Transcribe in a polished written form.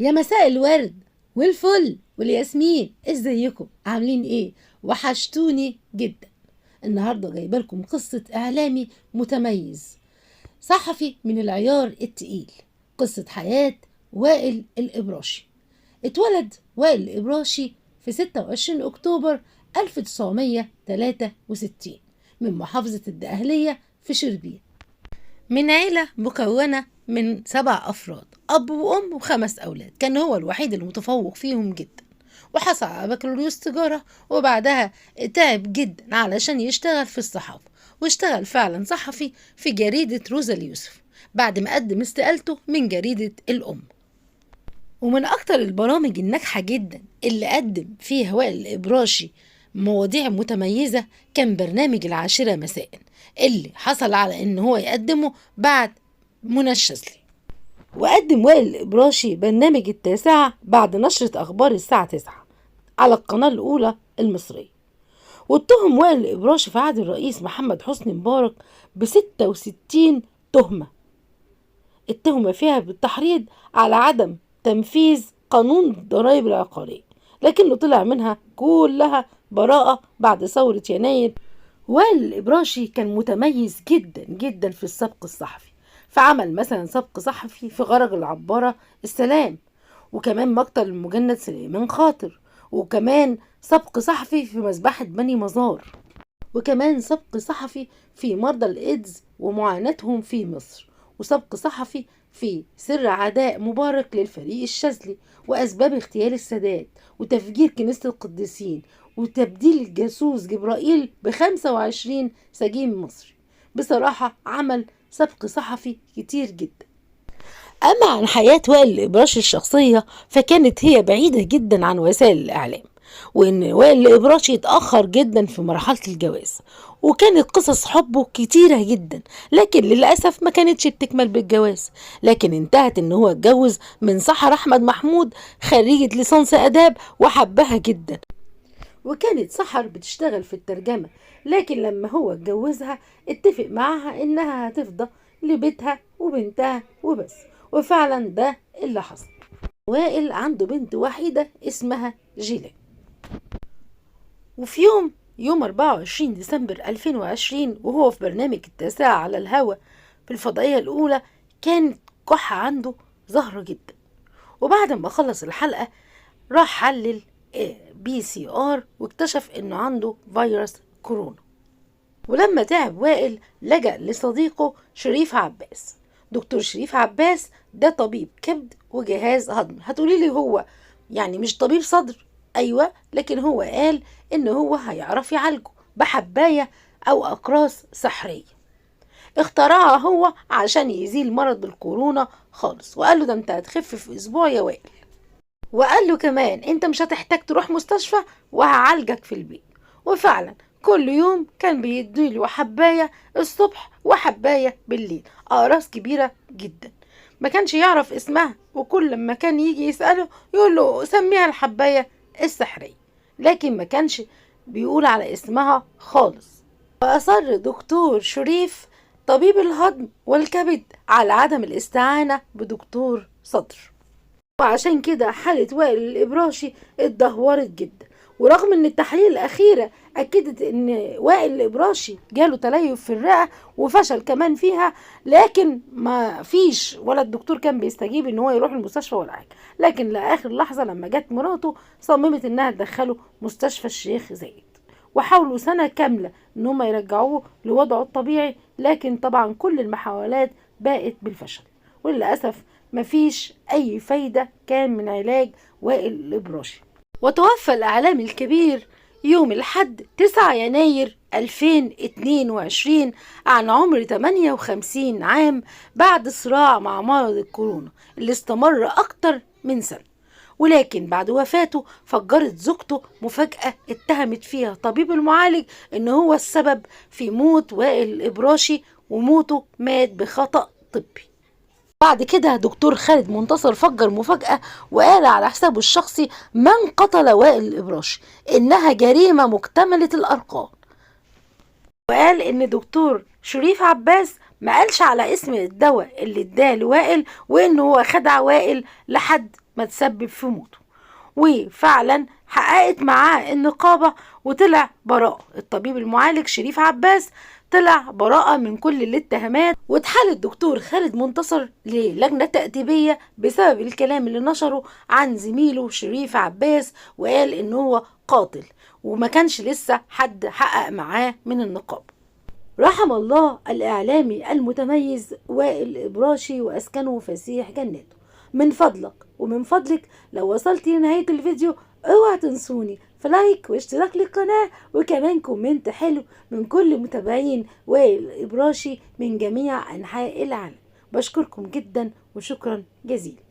يا مساء الورد والفل والياسمين، ازيكم عاملين ايه؟ وحشتوني جدا. النهارده جايبه لكم قصة اعلامي متميز، صحفي من العيار التقيل، قصة حياة وائل الابراشي. اتولد وائل الابراشي في 26 اكتوبر 1963 من محافظة الدقهليه في شربين، من عيلة مكونة من 7 أفراد، أب وأم و5 أولاد. كان هو الوحيد المتفوق فيهم جدا، وحصل على بكالوريوس تجارة، وبعدها تعب جدا علشان يشتغل في الصحافة، واشتغل فعلا صحفي في جريدة روزا اليوسف بعد ما قدم استقالته من جريدة الأم. ومن أكتر البرامج الناجحة جدا اللي قدم فيها وائل الإبراشي مواضيع متميزة كان برنامج العاشرة مساء، اللي حصل على إن هو يقدمه بعد منى الشاذلي. وقدم وائل الإبراشي برنامج التاسعة بعد نشرة أخبار الساعة 9 على القناة الأولى المصرية. واتهم وائل الإبراشي في عهد الرئيس محمد حسني مبارك ب66 تهمة، اتهم فيها بالتحريض على عدم تنفيذ قانون الضرائب العقارية، لكنه طلع منها كلها براءة بعد ثورة يناير. وائل الإبراشي كان متميز جدا جدا في السبق الصحفي، فعمل مثلا سبق صحفي في غرق العبارة السلام، وكمان مقتل المجند سليمان خاطر، وكمان سبق صحفي في مذبحة بني مزار، وكمان سبق صحفي في مرضى الإيدز ومعاناتهم في مصر، وسبق صحفي في سر عداء مبارك للفريق الشاذلي وأسباب اغتيال السادات وتفجير كنيسة القديسين وتبديل الجاسوس جبرائيل ب25 سجين مصري. بصراحة عمل سبق صحفي كتير جدا. أما عن حياة وائل الإبراشي الشخصية فكانت هي بعيدة جدا عن وسائل الإعلام، وإن وائل الإبراشي اتأخر جدا في مرحلة الجواز، وكانت قصص حبه كتيرة جدا، لكن للأسف ما كانتش بتكمل بالجواز، لكن انتهت إن هو اتجوز من سحر أحمد محمود خريجة ليسانس آداب وحبها جدا. وكانت سحر بتشتغل في الترجمة، لكن لما هو اتجوزها اتفق معاها إنها هتفضى لبيتها وبنتها وبس، وفعلا ده اللي حصل. وائل عنده بنت وحيدة اسمها جيلان. وفي يوم 24 ديسمبر 2020 وهو في برنامج التاسعة على الهوا في الفضائية الأولى، كانت كحة عنده ظاهرة جدا، وبعد ما خلص الحلقة راح حلل PCR واكتشف انه عنده فيروس كورونا. ولما تعب وائل لجأ لصديقه شريف عباس. دكتور شريف عباس ده طبيب كبد وجهاز هضمي. هتقولي لي هو يعني مش طبيب صدر؟ ايوه، لكن هو قال ان هو هيعرف يعالجه بحباية او اقراص سحرية اخترعها هو عشان يزيل مرض الكورونا خالص، وقال له ده انت هتخف في اسبوع يا وائل، وقال له كمان انت مش هتحتاج تروح مستشفى وهعالجك في البيت. وفعلا كل يوم كان بيديله حباية الصبح وحباية بالليل، اقراص كبيرة جدا ما كانش يعرف اسمها، وكل لما كان يجي يسأله يقول له سميها الحباية السحرية، لكن ما كانش بيقول على اسمها خالص. وأصر دكتور شريف طبيب الهضم والكبد على عدم الاستعانة بدكتور صدر، وعشان كده حالة وائل الإبراشي اتدهورت جدا. ورغم ان التحاليل الأخيرة أكدت ان وائل الإبراشي جاله تليف في الرئة وفشل كمان فيها، لكن ما فيش ولا الدكتور كان بيستجيب ان هو يروح المستشفى ولا حاجة. لكن لآخر لحظة لما جت مراته صممت انها تدخله مستشفى الشيخ زايد، وحاولوا سنة كاملة ان هم يرجعوه لوضعه الطبيعي، لكن طبعا كل المحاولات باءت بالفشل، وللأسف مفيش أي فايدة كان من علاج وائل الإبراشي. وتوفى الإعلامي الكبير يوم الأحد 9 يناير 2022 عن عمر 58 عام بعد صراع مع مرض الكورونا اللي استمر أكتر من سنة. ولكن بعد وفاته فجرت زوجته مفاجأة اتهمت فيها طبيب المعالج إن هو السبب في موت وائل الإبراشي، وموته مات بخطأ طبي. بعد كده دكتور خالد منتصر فجر مفاجأة وقال على حسابه الشخصي من قتل وائل الإبراشي إنها جريمة مكتملة الأرقام، وقال إن دكتور شريف عباس ما قالش على اسم الدواء اللي اداه لوائل، وانه هو خدع وائل لحد ما تسبب في موته. وفعلا حققت معاه النقابة وطلع براءة. الطبيب المعالج شريف عباس طلع براءة من كل الاتهامات، واتحال الدكتور خالد منتصر للجنة تأديبية بسبب الكلام اللي نشره عن زميله شريف عباس، وقال ان هو قاتل، وما كانش لسه حد حقق معاه من النقابة. رحم الله الإعلامي المتميز وائل إبراشي وأسكنه فسيح جناته. من فضلك ومن فضلك لو وصلت لنهاية الفيديو اوعى تنسوني في like واشتراك للقناة، وكمان comment حلو من كل متابعين وائل إبراشي من جميع أنحاء العالم. بشكركم جدا وشكرا جزيلا.